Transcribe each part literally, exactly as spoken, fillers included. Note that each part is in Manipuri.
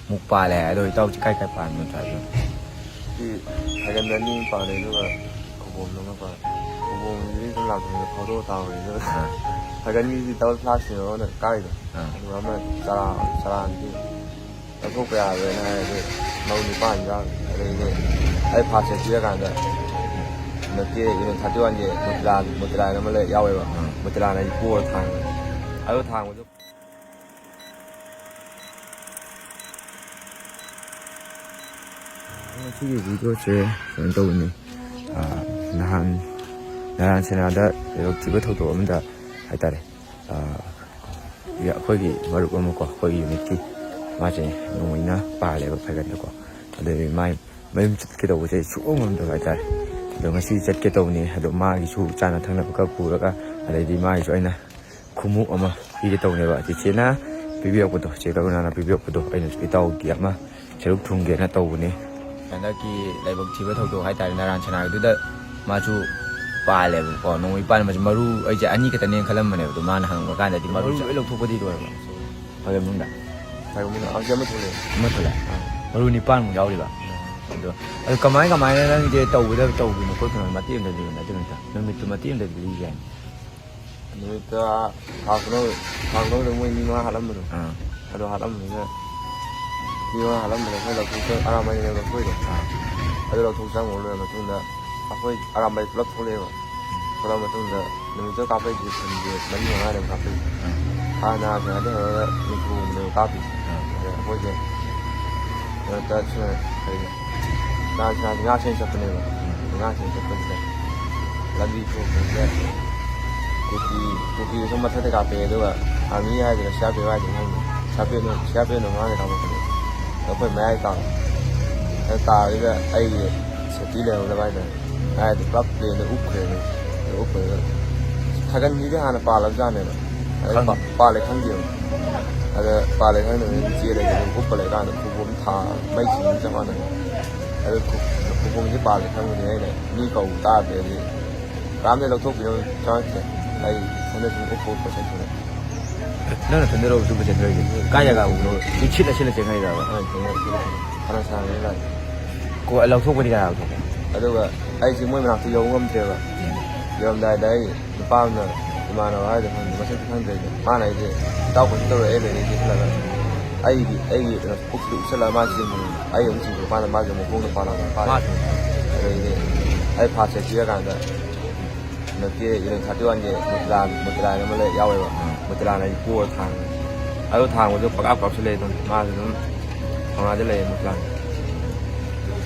ꯃꯨꯛ ꯄꯥꯜꯂꯦ ꯍꯥꯏ꯫ ꯑꯗꯣ ꯏꯇꯥꯎꯁꯤ ꯀꯥꯏ ꯀꯥꯏ ꯄꯥꯟꯕꯅꯣ ꯇ꯭ꯔꯥꯏꯕꯦꯜ? ꯁꯤ ꯍꯥꯏꯒꯟꯗ ꯑꯅꯤ ꯑꯃ ꯄꯥꯜꯂꯦ, ꯑꯗꯨꯒ ꯈꯧꯕꯣꯝꯗ ꯑꯃ ꯄꯥꯜꯂꯦ꯫ ꯈꯧꯕꯣꯝꯁꯤꯗꯤ ꯁꯨꯝ ꯂꯥꯛꯄꯅꯤꯅ ꯐꯥꯎꯗꯣꯛꯑ ꯇꯥꯍꯧꯔꯦ, ꯑꯗꯨꯒ ꯑꯥ꯫ ꯍꯥꯏꯒꯟꯒꯤꯗꯤ ꯗꯕꯜ ꯐ꯭ꯂꯥꯁꯅꯦꯕ ꯑꯃꯅ ꯀꯥꯏꯗꯣ꯫ ꯑꯥ꯫ ꯑꯗꯨꯒ ꯑꯃ ꯆꯔꯥ, ꯆꯔꯥꯗꯤ ꯂꯧꯊꯣꯛꯄ ꯌꯥꯔꯣꯏꯅ ꯍꯥꯏꯔꯗꯤ ꯃꯧ ꯅꯤꯄꯥꯟ ꯌꯥꯎꯔꯤ꯫ ꯑꯗꯩꯗꯤ ꯑꯩ ꯐꯥꯔꯁ ꯁꯦꯠ ꯄꯤꯔꯀꯥꯟꯗ ꯍꯟꯗꯛꯀꯤ ꯏꯚꯦꯟ ꯊꯥꯔꯇꯤ ꯋꯥꯟꯒꯤ ꯃꯨꯇꯤꯂꯥ, ꯃꯨꯇꯤꯂꯥꯅ ꯑꯃ ꯂꯩ, ꯌꯥꯎꯋꯦꯕ꯫ ꯑꯥ꯫ ꯃꯨꯇꯤꯂꯥꯅ ꯑꯩ ꯄꯣꯔ ꯊꯥꯡꯕ꯫ ꯑꯗꯨ ꯊꯥꯡꯕꯗꯣ ꯉꯁꯤꯒꯤ ꯚꯤꯗꯤꯑꯣꯁꯦ ꯀꯩꯅꯣ ꯇꯧꯕꯅꯤ꯫ ꯑꯥ, ꯅꯍꯥꯟ ꯅꯔꯥꯟ ꯁꯦꯅꯥꯗ ꯂꯥꯏꯕꯛ ꯊꯤꯕ ꯊꯧꯗꯣꯛ ꯑꯃꯗ ꯍꯥꯏꯇꯥꯔꯦ, ꯑꯥ, ꯑꯩꯈꯣꯏꯒꯤ ꯃꯔꯨꯞ ꯑꯃꯀꯣ, ꯑꯩꯈꯣꯏꯒꯤ ꯌꯨꯅꯤꯠꯀꯤ, ꯃꯥꯁꯦ ꯅꯣꯡꯃꯩꯅ ꯄꯥꯜꯂꯦꯕ ꯐꯥꯏꯒꯟꯗꯀꯣ꯫ ꯑꯗꯨꯗꯒꯤ ꯃꯥꯏ ꯃꯌꯨꯝ ꯆꯠꯀꯦ ꯇꯧꯕꯁꯦ ꯁꯨꯡꯉꯝ ꯉꯝꯗꯕ ꯍꯥꯏꯇꯥꯔꯦ꯫ ꯑꯗꯣ ꯉꯁꯤ ꯆꯠꯀꯦ ꯇꯧꯕꯅꯤ꯫ ꯑꯗꯣ ꯃꯥꯒꯤꯁꯨ ꯆꯥꯅ ꯊꯛꯅꯕ ꯈꯔ ꯄꯨꯔꯒ, ꯑꯗꯩꯗꯤ ꯃꯥꯒꯤꯁꯨ ꯑꯩꯅ ꯈꯣꯡꯎꯞ ꯑꯃ ꯄꯤꯒꯦ ꯇꯧꯕꯅꯦꯕ꯫ ꯆꯦꯆꯦꯅ ꯄꯤꯕꯤꯔꯛꯄꯗꯣ, ꯆꯦ ꯀꯔꯨꯅꯥꯅ ꯄꯤꯕꯤꯔꯛꯄꯗꯣ, ꯑꯩꯅꯁꯨ ꯏꯇꯥꯎꯒꯤ ꯑꯃ ꯁꯔꯨꯛ ꯊꯨꯡꯒꯦꯅ ꯇꯧꯕꯅꯦ꯫ ꯍꯟꯗꯛꯀꯤ ꯂꯥꯏꯕꯛ ꯊꯤꯕ ꯊꯧꯗꯣꯛ ꯍꯥꯏꯇꯥꯔꯦ, ꯅꯔꯥꯟ ꯁꯅꯥꯒꯤꯗꯨꯗ ꯃꯥꯁꯨ ꯄꯥꯜꯂꯦꯕꯀꯣ꯫ ꯅꯣꯡꯃꯩ ꯄꯥꯟꯕꯁꯦ ꯃꯔꯨ ꯑꯩꯁꯦ ꯑꯅꯤ ꯈꯛꯇꯅꯦꯅ ꯈꯜꯂꯝꯕꯅꯦꯕ꯫ ꯑꯗꯣ ꯃꯥꯅ ꯍꯪꯕ ꯀꯥꯟꯗꯗꯤ ꯃꯔꯨ ꯃꯔꯨ ꯂꯣꯏ ꯂꯧꯊꯣꯛꯄꯗꯤ ꯂꯣꯏꯔꯕ꯫ ꯐꯥꯏꯒꯟ ꯃꯅꯨꯡꯗ꯫ ꯐꯥꯏꯒꯟ ꯃꯅꯨꯡꯗ ꯍꯧꯖꯤꯛ ꯑꯃ ꯊꯣꯛꯂꯛꯑꯦ꯫ ꯑꯃ ꯊꯣꯛꯂꯛꯑꯦ꯫ ꯑꯥ꯫ ꯃꯔꯨ ꯅꯤꯄꯥꯟꯃꯨꯛ ꯌꯥꯎꯔꯤꯕ꯫ ꯑꯗꯣ, ꯑꯗꯣ ꯀꯃꯥꯏ ꯀꯃꯥꯏꯅ ꯅꯪꯁꯦ ꯇꯧꯕꯗ ꯇꯧꯈꯤꯕꯅꯣ ꯈꯣꯠꯈꯤꯕꯅꯣ ꯃꯇꯦꯛ ꯑꯃꯗꯗꯤ ꯂꯤꯌꯨꯅꯦ, ꯑꯗꯨ ꯅꯨꯃꯤꯠꯇꯣ꯫ ꯅꯨꯃꯤꯠꯇꯨ ꯃꯇꯦꯛ ꯑꯃꯗꯗꯤ ꯂꯤꯒꯦ ꯍꯥꯏꯅꯤ꯫ ꯅꯨꯃꯤꯠꯇ ꯊꯥ ꯈꯨꯅꯧ-, ꯊꯥ ꯈꯨꯅꯧꯗ ꯃꯣꯏ ꯃꯤ ꯃꯉꯥ ꯍꯥꯠꯂꯝꯕꯗꯣ꯫ ꯑꯥ꯫ ꯑꯗꯣ ꯍꯥꯠꯂꯝꯕꯗꯨꯗ ꯃꯤ ꯃꯉꯥ ꯍꯥꯠꯂꯝꯕꯗꯣ ꯑꯩꯈꯣꯏ ꯂꯧꯊꯣꯛꯇ-, ꯑꯔꯥꯝꯕꯥꯏꯅꯦꯕ ꯂꯧꯊꯣꯛꯏꯗꯣ꯫ ꯑꯥ꯫ ꯑꯗꯨ ꯂꯧꯊꯣꯛ ꯆꯪꯉꯨ ꯂꯣꯏꯔ ꯃꯇꯨꯡꯗ ꯑꯩꯈꯣꯏ ꯑꯔꯥꯝꯕꯥꯏ ꯄꯨꯂꯞ ꯊꯣꯛꯂꯛꯑꯦꯕ꯫ ꯊꯣꯛꯂꯛꯑ ꯃꯇꯨꯡꯗ ꯅꯨꯃꯤꯠꯇꯨ ꯀꯥꯞꯄꯛꯏꯁꯦ ꯁꯟꯁꯦ ꯃꯔꯤ ꯃꯉꯥꯅꯦꯕ ꯀꯥꯞꯄꯛꯏꯁꯦ꯫ ꯑꯥ꯫ ꯍꯥꯟꯅ ꯀꯩꯅꯣꯗ ꯍꯧꯔꯒ ꯅꯤꯐꯨꯅꯦꯕ ꯀꯥꯞꯄꯤꯁꯦ꯫ ꯑꯥ꯫ ꯑꯗ ꯑꯩꯈꯣꯏꯁꯦ ꯀꯩꯅꯣ ꯇꯧꯔ ꯁꯨꯝ ꯀꯔꯤ ꯉꯥ, ꯉꯥ, ꯉꯥ ꯁꯦꯟ ꯆꯠꯄꯅꯦꯕ꯫ ꯉꯥ ꯁꯦꯟ ꯆꯠꯄꯁꯤꯗ ꯂꯝꯕꯤ ꯊꯣꯛꯄꯁꯤꯗ ꯀꯨꯀꯤ, ꯀꯨꯀꯤꯗꯨꯁꯨ ꯃꯊꯛꯇ ꯀꯥꯞꯄꯛꯑꯦ, ꯑꯗꯨꯒ ꯑꯥꯔꯃꯤ ꯍꯥꯏꯗꯣꯏꯔꯥ ꯁꯤ ꯑꯥꯔ ꯄꯤ ꯑꯦꯐ ꯍꯥꯏꯗꯣꯏꯔꯥ ꯈꯪꯗꯦ, C R P ꯑꯦꯐꯅ, C R P ꯑꯦꯐꯅ ꯃꯃꯥꯡꯗ ꯀꯥꯞꯄꯛꯄꯅꯦ꯫ ꯑꯗꯣ ꯑꯩꯈꯣꯏ ꯃꯌꯥꯏ ꯇꯥꯕ꯫ ꯑꯗꯨ ꯇꯥꯕꯗꯨꯗ ꯑꯩꯒꯤ ꯁꯦꯞꯇꯤ ꯂꯩꯍꯧꯗꯕ ꯍꯥꯏꯇꯥꯔꯦ꯫ ꯃꯌꯥꯏꯗ ꯄꯨꯂꯞ ꯄ꯭ꯂꯦꯟꯗ ꯎꯞꯈ꯭ꯔꯦ꯫ ꯑꯗꯨ ꯎꯞꯈ꯭ꯔꯦ꯫ ꯐꯥꯏꯒꯟꯒꯤꯗꯤ ꯍꯥꯟꯅ ꯄꯥꯜꯂꯕꯖꯥꯠꯅꯦꯕ꯫ ꯑꯗ ꯈꯪ- ꯄꯥ-, ꯄꯥꯜꯂꯦ ꯈꯪꯗꯦꯕ꯫ ꯑꯗ ꯄꯥꯜꯂꯦ ꯈꯪꯗꯕꯅꯤꯅ ꯆꯦꯜꯂꯒꯦ ꯑꯗꯨꯝ ꯎꯞꯄ ꯂꯩꯀꯥꯟꯗ ꯈꯨꯕꯣꯝ ꯊꯥ ꯃꯩ ꯆꯤꯡꯕ ꯆꯞ ꯃꯥꯟꯅꯔꯦ꯫ ꯑꯗꯨ ꯈꯨ-, ꯈꯨꯕꯣꯝꯁꯦ ꯄꯥꯜꯂꯦ ꯈꯪꯕꯅꯤꯅ ꯑꯩꯅ ꯃꯤ ꯀꯧꯕ ꯇꯥꯗ꯭ꯔꯦ꯫ ꯑꯗꯨꯗꯤ ꯀꯅꯥꯝꯇ ꯂꯧꯊꯣꯛꯄꯤꯅꯕ ꯆꯪꯉꯛꯇ꯭ꯔꯦ꯫ ꯑꯩ ꯏꯊꯟꯗ ꯁꯨꯝ ꯎꯞꯄ ꯎꯞꯄ ꯆꯠꯈ꯭ꯔꯦ꯫ ꯅꯪꯅ ꯊꯟꯗꯔꯣ ꯇꯨꯕ ꯆꯦꯟꯊꯔꯛꯏꯁꯦ? ꯀꯥꯏ ꯖꯒꯥ ꯎꯕꯅꯣ? ꯁꯤꯠꯂ ꯁꯤꯠꯂ ꯆꯦꯟꯈ꯭ꯔꯤꯔꯕ? ꯐꯅ ꯁꯥꯡꯅ ꯂꯥꯛꯑꯦ꯫ ꯀꯣ-, ꯂꯧꯊꯣꯛꯄꯗꯤ ꯀꯅꯥ ꯂꯧꯊꯣꯛꯀꯦ? ꯑꯗꯨꯒ ꯑꯩꯁꯦ ꯃꯣꯏ ꯃꯅꯥꯛꯇ ꯌꯧꯕ ꯉꯝꯗ꯭ꯔꯦꯕ꯫ ꯌꯧꯔꯝꯗꯥꯏꯗ ꯑꯩ ꯅꯨꯄꯥ ꯑꯃꯅ, ꯏꯃꯥꯟꯅꯕ ꯍꯥꯏꯗꯣ ꯈꯪꯗꯦ, ꯃꯁꯛꯇꯤ ꯈꯪꯗ꯭ꯔꯦ ꯑꯩꯗꯤ꯫ ꯃꯥꯅ ꯑꯩꯁꯦ ꯏꯇꯥꯎ ꯀꯣꯏꯁꯤ ꯇꯧꯔꯛꯑꯦ, ꯂꯣꯏꯅ ꯆꯦꯟꯁꯤꯜꯂꯒ ꯑꯩꯒꯤ, ꯑꯩꯒꯤ ꯀꯩꯅꯣ ꯄꯨꯛꯁꯤꯗ ꯎꯞꯁꯜꯂꯒ ꯃꯥ ꯆꯦꯟꯕꯅꯦꯕ꯫ ꯑꯩ ꯑꯃꯨꯛ ꯆꯤꯡꯊꯣꯛꯄ ꯀꯥꯟꯗ ꯃꯥꯁꯦ ꯑꯃꯨꯛ ꯈꯣꯡꯅ ꯄꯥꯜꯂꯒ ꯐꯥꯔꯦ꯫ ꯃꯥꯁꯦ? ꯑꯗꯩꯗꯤ ꯑꯩ ꯐꯥꯔꯁ ꯁꯦꯠ ꯄꯤꯔꯀꯥꯟꯗ ꯍꯟꯗꯛꯀꯤ ꯏꯂꯚꯦꯟ ꯊꯥꯔꯇꯤ ꯋꯥꯟꯒꯤ ꯃꯨꯇꯂꯥꯟ, ꯃꯨꯇꯂꯥꯟ ꯑꯃ ꯂꯩ, ꯌꯥꯎꯋꯦꯕ꯫ ꯃꯨꯇꯂꯥꯟ ꯑꯩ ꯄꯣꯔ ꯊꯥꯡꯉꯦ꯫ ꯑꯗꯨ ꯊꯥꯡꯕꯗꯣ ꯄꯀꯥꯞ ꯀꯥꯞꯁꯤꯜꯂꯛꯑꯦ ꯑꯗꯨꯝ꯫ ꯃꯥꯁꯨ ꯑꯗꯨꯝ ꯊꯧꯅꯥꯗ ꯂꯩꯌꯦ ꯃꯨꯇꯂꯥꯟ꯫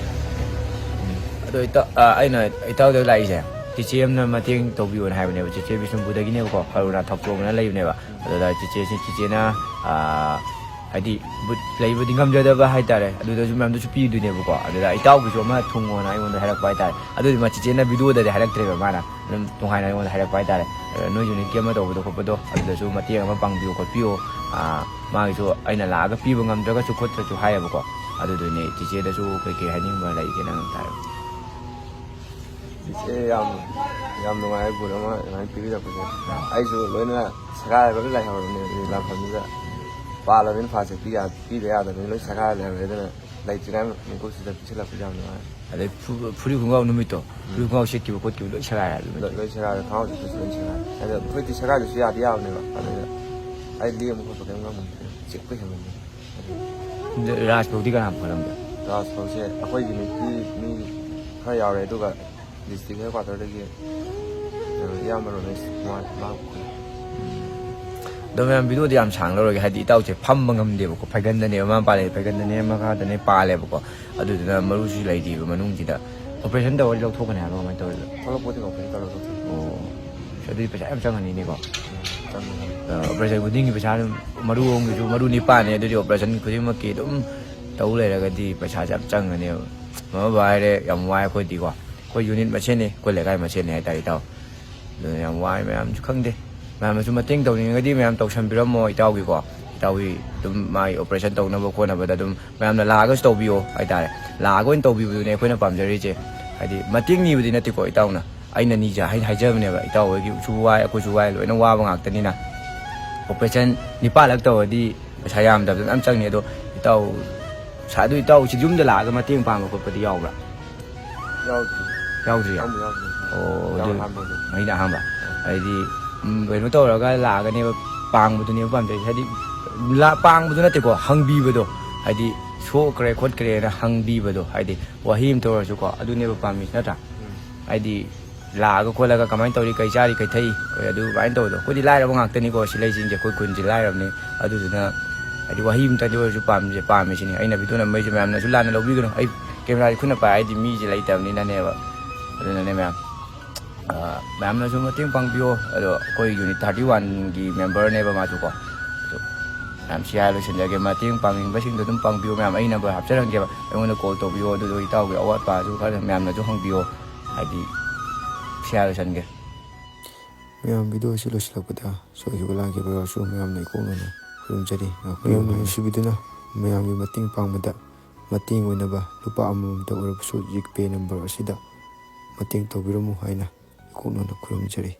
ꯑꯗꯣ ꯏꯇꯥꯎ, ꯑ, ꯑꯩꯅ ꯏꯇꯥꯎꯗ ꯂꯥꯛꯏꯁꯦ, ꯆꯤꯆꯦ ꯑꯃꯅ ꯃꯇꯦꯡ ꯇꯧꯕꯤꯌꯣꯅ ꯍꯥꯏꯕꯅꯦꯕ꯫ ꯆꯤꯆꯦ ꯕꯤꯁꯅꯨꯄꯨꯔꯗꯒꯤꯅꯦꯕꯀꯣ, ꯀꯔꯨꯅꯥ ꯊꯧꯆꯣꯝꯅ ꯂꯩꯕꯅꯦꯕ꯫ ꯑꯗꯨꯗ ꯆꯤꯆꯦꯁꯤ, ꯆꯤꯆꯦꯅ, ꯑ, ꯍꯥꯏꯗꯤ ꯕꯨꯠ ꯂꯩꯕꯗꯤ ꯉꯝꯖꯗꯕ ꯍꯥꯏꯇꯥꯔꯦ, ꯑꯗꯨꯗꯁꯨ ꯃꯌꯥꯝꯗꯁꯨ ꯄꯤꯗꯣꯏꯅꯦꯕꯀꯣ꯫ ꯑꯗꯨꯗ ꯏꯇꯥꯎꯒꯤꯁꯨ ꯑꯃ ꯊꯨꯡꯉꯣꯅ ꯑꯩꯉꯣꯟꯗ ꯍꯥꯏꯔꯛꯄ ꯍꯥꯏꯇꯥꯔꯦ꯫ ꯑꯗꯨꯗꯤ ꯃꯥ ꯆꯤꯆꯦꯅ ꯚꯤꯗꯤꯑꯣꯗꯗꯤ ꯍꯥꯏꯔꯛꯇ꯭ꯔꯦꯕ, ꯃꯥꯅ ꯑꯗꯨꯝ ꯇꯣꯉꯥꯟꯅ ꯑꯩꯉꯣꯟꯗ ꯍꯥꯏꯔꯛꯄ ꯍꯥꯏꯇꯥꯔꯦ꯫ ꯑꯗ ꯅꯣꯏ ꯌꯨꯅꯤꯠꯀꯤ ꯑꯃ ꯇꯧꯕꯗꯣ ꯈꯣꯠꯄꯗꯣ, ꯑꯗꯨꯗꯁꯨ ꯃꯇꯦꯡ ꯑꯃ ꯄꯥꯡꯕꯤꯌꯨ ꯈꯣꯠꯄꯤꯌꯨ, ꯑꯥ, ꯃꯥꯒꯤꯁꯨ ꯑꯩꯅ ꯂꯥꯛꯑꯒ ꯄꯤꯕ ꯉꯝꯗ꯭ꯔꯒꯁꯨ ꯈꯣꯠꯇ꯭ꯔꯁꯨ ꯍꯥꯏꯌꯦꯕꯀꯣ꯫ ꯑꯗꯨꯗꯨꯅꯦ ꯆꯤꯆꯦꯗꯁꯨ ꯀꯩꯀꯩ ꯍꯥꯏꯅꯤꯡꯕ ꯂꯩꯒꯦ ꯅꯪ ꯑꯝꯇ ꯍꯥꯏꯔꯣ꯫ ꯏꯆꯦ, ꯌꯥꯝ, ꯌꯥꯝ ꯅꯨꯡꯉꯥꯏ ꯕꯨꯠ ꯑꯃ ꯑꯗꯨꯃꯥꯏꯅ ꯄꯤꯕꯤꯔꯛꯄꯁꯦ꯫ ꯑꯩꯁꯨ ꯂꯣꯏꯅ ꯁꯦꯒꯥꯏꯔꯒ ꯂꯣꯏ ꯂꯩꯍꯧꯔꯕꯅꯦ, ꯂꯥꯟꯐꯝꯗꯨꯗ ꯄꯥꯜꯂꯕꯅꯤꯅ ꯐꯥꯁꯦ ꯄꯤ ꯌꯥ-, ꯄꯤꯗ ꯌꯥꯗꯕꯅꯤꯅ ꯂꯣꯏ ꯁꯦꯒꯥꯏꯔ ꯂꯩꯍꯧꯔꯦ꯫ ꯑꯗꯨꯅ ꯂꯩꯇ꯭ꯔꯤꯀꯥꯟ ꯃꯤꯀꯨꯞꯁꯤꯗ ꯄꯤꯁꯤꯜꯂꯛꯄꯁꯦ ꯌꯥꯝ ꯅꯨꯡꯉꯥꯏ꯫ ꯑꯗꯩ ꯐꯨ-, ꯐꯨꯔꯤꯠ ꯈꯣꯡꯒ꯭ꯔꯥꯎ ꯅꯨꯃꯤꯠꯇꯣ, ꯐꯨꯔꯤꯠ ꯈꯣꯡꯒ꯭ꯔꯥꯎ ꯁꯦꯠꯈꯤꯕ ꯈꯣꯠꯈꯤꯕ ꯂꯣꯏ ꯁꯦꯒꯥꯏꯔꯦ ꯑꯗꯨ ꯂꯣꯏ, ꯅꯨꯃꯤꯠꯇꯣ꯫ ꯂꯣꯏ ꯁꯦꯒꯥꯏꯔꯦ, ꯈꯪꯍꯧꯗꯦ ꯐꯨꯔꯤꯠꯁꯨ ꯂꯣꯏ ꯁꯦꯒꯥꯏꯔꯦ꯫ ꯑꯗꯣ ꯐꯨꯔꯤꯠꯇꯤ ꯁꯦꯒꯥꯏꯗ꯭ꯔꯁꯨ ꯌꯥꯗꯤ ꯌꯥꯕꯅꯦꯕ, ꯑꯗꯨꯗ ꯑꯩ ꯂꯦꯡꯕ ꯈꯣꯠꯄ ꯀꯩꯝ ꯉꯝꯃꯝꯗ꯭ꯔꯦ, ꯆꯤꯛꯄ ꯍꯦꯟꯃꯟꯗꯅ꯫ ꯑꯗꯨ ꯔꯥꯖ ꯐꯧꯗꯤ ꯀꯅꯥ ꯄꯨꯈꯠꯂꯝꯒꯦ? ꯔꯥꯖ ꯐꯧꯁꯦ ꯑꯩꯈꯣꯏ ꯌꯨꯅꯤꯠꯀꯤ ꯃꯤ ꯈꯔ ꯌꯥꯎꯔꯦ, ꯑꯗꯨꯒ ꯗꯤꯁꯇ꯭ꯔꯤꯛ ꯍꯦꯗꯀ꯭ꯋꯥꯇꯔꯗꯒꯤ, ꯑ, ꯏꯌꯥꯝꯕ ꯔꯣꯃꯦꯁ ꯀꯨꯃꯥꯔ ꯃꯥ ꯄꯨꯈꯠꯂꯦ꯫ ꯑꯗꯣ ꯃꯌꯥꯝ, ꯚꯤꯗꯤꯑꯣꯗꯤ ꯌꯥꯝ ꯁꯥꯡꯅ ꯂꯧꯔꯒꯦ, ꯍꯥꯏꯗꯤ ꯏꯇꯥꯎꯁꯦ ꯐꯝꯕ ꯉꯝꯗꯦꯕꯀꯣ, ꯐꯩꯒꯟꯗꯅꯦꯕ ꯃꯥ ꯄꯥꯜꯂꯦ, ꯐꯩꯒꯟꯗꯅꯦ ꯃꯈꯥꯗꯅꯦ ꯄꯥꯜꯂꯦꯕꯀꯣ꯫ ꯑꯗꯨꯗꯨꯅ ꯃꯔꯨꯁꯨ ꯂꯩꯔꯤꯕ ꯃꯅꯨꯡꯁꯤꯗ꯫ ꯑꯣꯄꯔꯦꯁꯟ ꯇꯧꯔꯗꯤ ꯂꯧꯊꯣꯛꯀꯅꯤ ꯍꯥꯏꯕ꯭ꯔꯣ, ꯀꯃꯥꯏꯅ ꯇꯧꯔꯤꯅꯣ? ꯊꯣꯛꯂꯛꯄꯗꯤ ꯑꯣꯄꯔꯦꯁꯟ ꯇꯧꯔꯒ ꯂꯧꯊꯣꯛꯀꯅꯤ꯫ ꯑꯣ, ꯑꯗꯨꯗꯤ ꯄꯩꯁꯥ ꯌꯥꯝ ꯆꯪꯉꯅꯤꯅꯦꯀꯣ꯫ ꯎꯝ, ꯆꯪꯉꯅꯤ꯫ ꯑ, ꯑꯣꯄꯔꯦꯁꯟ ꯈꯨꯗꯤꯡꯒꯤ ꯄꯩꯁꯥ ꯑꯗꯨꯝ, ꯃꯔꯨ ꯑꯃꯒꯤꯁꯨ ꯃꯔꯨ ꯅꯤꯄꯥꯟꯅꯦ, ꯑꯗꯨꯗꯤ ꯑꯣꯄꯔꯦꯁꯟ ꯈꯨꯗꯤꯡꯃꯛꯀꯤ ꯑꯗꯨꯝ ꯇꯧ ꯂꯩꯔꯒꯗꯤ ꯄꯩꯁꯥꯁꯦ ꯌꯥꯝ ꯆꯪꯉꯅꯦꯕ꯫ ꯃꯃꯥ ꯕꯕꯥ ꯍꯥꯏꯔꯦ, ꯌꯥꯝ ꯋꯥꯏ ꯑꯩꯈꯣꯏꯗꯤꯀꯣ꯫ ꯑꯩꯈꯣꯏ ꯌꯨꯅꯤꯠ ꯃꯁꯦꯟꯅꯤ, ꯑꯩꯈꯣꯏ ꯂꯩꯀꯥꯏ ꯃꯁꯦꯟꯅꯤ ꯍꯥꯏꯇꯥꯔꯦ, ꯏꯇꯥꯎ꯫ ꯑꯗꯨꯅ ꯌꯥꯝ ꯋꯥꯏ, ꯃꯌꯥꯝꯁꯨ ꯈꯪꯗꯦ꯫ ꯃꯌꯥꯝꯅꯁꯨ ꯃꯇꯦꯡ ꯇꯧꯅꯤꯡꯉꯒꯗꯤ ꯃꯌꯥꯝ ꯇꯧꯁꯟꯕꯤꯔꯝꯃꯣ ꯏꯇꯥꯎꯒꯤꯀꯣ꯫ ꯏꯇꯥꯎꯒꯤ ꯑꯗꯨꯝ ꯃꯥꯒꯤ ꯑꯣꯄꯔꯦꯁꯟ ꯇꯧꯅꯕ ꯈꯣꯠꯅꯕꯗ ꯑꯗꯨꯝ ꯃꯌꯥꯝꯅ ꯂꯥꯛꯑꯒꯁꯨ ꯇꯧꯕꯤꯌꯣ ꯍꯥꯏꯇꯥꯔꯦ꯫ ꯂꯥꯛꯑꯒ ꯑꯣꯏꯅ ꯇꯧꯕꯤꯕꯗꯨꯅꯦ ꯑꯩꯈꯣꯏꯅ ꯄꯥꯝꯖꯔꯤꯁꯦ꯫ ꯍꯥꯏꯗꯤ ꯃꯇꯦꯡ ꯅꯤꯕꯗꯤ ꯅꯠꯇꯦꯀꯣ ꯏꯇꯥꯎꯅ꯫ ꯑꯩꯅ ꯅꯤꯖ-, ꯍꯥꯏ-, ꯍꯥꯏꯖꯕꯅꯦꯕ, ꯏꯇꯥꯎ ꯍꯣꯏꯒꯤꯁꯨ ꯋꯥꯏ, ꯑꯩꯈꯣꯏꯁꯨ ꯋꯥꯏ, ꯂꯣꯏꯅ ꯋꯥꯕ ꯉꯥꯛꯇꯅꯤꯅ꯫ ꯑꯣꯄꯔꯦꯁꯟ ꯅꯤꯄꯥꯜꯂꯛ ꯇꯧꯔꯗꯤ ꯄꯩꯁꯥ ꯌꯥꯝꯗꯕꯗ ꯃꯌꯥꯝ ꯆꯪꯅꯤ꯫ ꯑꯗꯣ ꯏꯇꯥꯎ, ꯁꯥ-, ꯑꯗꯨ ꯏꯇꯥꯎ ꯁꯤ ꯌꯨꯝꯗ ꯂꯥꯛꯑꯒ ꯃꯇꯦꯡ ꯄꯥꯡꯕ ꯈꯣꯠꯄꯗꯤ ꯌꯥꯎꯕ꯭ꯔꯥ? ꯌꯥꯎꯗ꯭ꯔꯤ꯫ ꯌꯥꯎꯗ꯭ꯔꯤꯌꯥ? ꯌꯥꯎꯗ꯭ꯔꯤ꯫ ꯑꯣ, ꯌꯥꯝ ꯑꯗꯨ ꯑꯍꯥꯟꯕ ꯑꯣꯏꯗꯣꯏꯅꯤ꯫ ꯑꯩꯅ ꯑꯍꯥꯟꯕ꯫ ꯍꯥꯏꯗꯤ, ꯎꯝ, ꯀꯩꯅꯣ ꯇꯧꯔꯒ ꯂꯥꯛꯑꯒꯅꯦꯕ ꯄꯥꯡꯕꯗꯨꯅꯦꯕ ꯄꯥꯝꯖꯩꯁꯦ꯫ ꯍꯥꯏꯗꯤ, ꯂꯥ-, ꯄꯥꯡꯕꯗꯨ ꯅꯠꯇꯦꯀꯣ, ꯍꯪꯕꯤꯕꯗꯣ꯫ ꯍꯥꯏꯗꯤ, ꯁꯣꯛꯈ꯭ꯔꯦ ꯈꯣꯠꯈ꯭ꯔꯦꯅ ꯍꯪꯕꯤꯕꯗꯣ꯫ ꯍꯥꯏꯗꯤ, ꯋꯥꯍꯩ ꯑꯃꯇ ꯑꯣꯏꯔꯁꯨꯀꯣ, ꯑꯗꯨꯅꯦꯕ ꯄꯥꯝꯃꯤꯁꯤ, ꯅꯠꯇ꯭ꯔꯥ? ꯎꯝ꯫ ꯍꯥꯏꯗꯤ, ꯂꯥꯛꯑꯒ ꯈꯣꯠꯂꯒ ꯀꯃꯥꯏꯅ ꯇꯧꯔꯤ, ꯀꯩ ꯆꯥꯔꯤ, ꯀꯩ ꯊꯛꯏ, ꯍꯣꯏ, ꯑꯗꯨꯃꯥꯏꯅ ꯇꯧꯕꯗꯣ꯫ ꯑꯩꯈꯣꯏꯗꯤ ꯂꯥꯏꯔꯕ ꯉꯥꯛꯇꯅꯤꯀꯣ, ꯁꯤ ꯂꯩꯁꯤꯡꯁꯦ, ꯑꯩꯈꯣꯏ ꯈꯨꯟꯁꯦ ꯂꯥꯏꯔꯕꯅꯤ꯫ ꯑꯗꯨꯗꯨꯅ, ꯍꯥꯏꯗꯤ, ꯋꯥꯍꯩ ꯑꯃꯇꯪꯗꯤ ꯑꯣꯏꯔꯁꯨ ꯄꯥꯝꯃꯤꯁꯦ, ꯄꯥꯝꯃꯤꯁꯤꯅꯤ꯫ ꯑꯩꯅ ꯚꯤꯗꯤꯑꯣ ꯅꯝꯕꯩꯁꯦ ꯃꯌꯥꯝꯅꯁꯨ ꯂꯥꯟꯅ ꯂꯧꯕꯤꯒꯅꯨ꯫ ꯑꯩ ꯀꯦꯃꯦꯔꯥꯁꯦ ꯈꯨꯠꯅ ꯄꯥꯏ ꯍꯥꯏꯗꯤ ꯃꯤꯁꯦ ꯂꯩꯇꯕꯅꯤꯅꯅꯦꯕ꯫ ꯑꯗꯨꯅꯅꯦ ꯃꯌꯥꯝ, ꯑ, ꯃꯌꯥꯝꯅꯁꯨ ꯃꯇꯦꯡ ꯄꯥꯡꯕꯤꯌꯣ꯫ ꯑꯗꯣ ꯑꯩꯈꯣꯏ ꯌꯨꯅꯤꯠ ꯊꯥꯔꯇꯤ ꯋꯥꯟꯒꯤ ꯃꯦꯝꯕꯔꯅꯦꯕ ꯃꯥꯁꯨꯀꯣ꯫ ꯑꯗꯣ ꯃꯌꯥꯝ ꯁꯤ ꯍꯥꯏꯔ ꯂꯣꯏꯁꯤꯟꯖꯒꯦ꯫ ꯃꯇꯦꯡ ꯄꯥꯡꯅꯤꯡꯕꯁꯤꯡꯗꯣ ꯑꯗꯨꯝ ꯄꯥꯡꯕꯤꯌꯣ ꯃꯌꯥꯝ꯫ ꯑꯩ ꯅꯝꯕꯔ ꯍꯥꯞꯆꯔꯝꯒꯦꯕ, ꯑꯩꯉꯣꯟꯗ ꯀꯣꯜ ꯇꯧꯕꯤꯌꯣ꯫ ꯑꯗꯨꯗꯣ ꯏꯇꯥꯎꯒꯤ ꯑꯋꯥꯠ ꯑꯄꯥꯁꯨ ꯈꯔ ꯃꯌꯥꯝꯅꯁꯨ ꯍꯪꯕꯤꯌꯣ꯫ ꯍꯥꯏꯗꯤ, ꯁꯤ ꯍꯥꯏꯔ ꯂꯣꯏꯁꯤꯟꯒꯦ꯫ ꯃꯌꯥꯝ, ꯚꯤꯗꯤꯑꯣ ꯑꯁꯤ ꯂꯣꯏꯁꯤꯜꯂꯛꯄꯗ ꯁꯣꯏꯈꯤꯕ ꯂꯥꯟꯈꯤꯕ ꯌꯥꯎꯔꯁꯨ ꯃꯌꯥꯝꯅ ꯏꯀꯣꯛꯅꯅ ꯈꯨꯔꯨꯝꯖꯔꯤ꯫ ꯃꯌꯥꯝꯅ ꯅꯨꯡꯁꯤꯕꯤꯗꯨꯅ ꯃꯌꯥꯝꯒꯤ ꯃꯇꯦꯡ ꯄꯥꯡꯕꯗ ꯃꯇꯦꯡ ꯑꯣꯏꯅꯕ ꯂꯨꯄꯥ ꯑꯃꯃꯝꯇ ꯑꯣꯏꯔꯕꯁꯨ ꯖꯤꯄꯦ ꯅꯝꯕꯔ ꯑꯁꯤꯗ ꯃꯇꯦꯡ ꯇꯧꯕꯤꯔꯝꯃꯨ ꯍꯥꯏꯅ ꯏꯀꯣꯛꯅꯅ ꯈꯨꯔꯨꯝꯖꯔꯤ꯫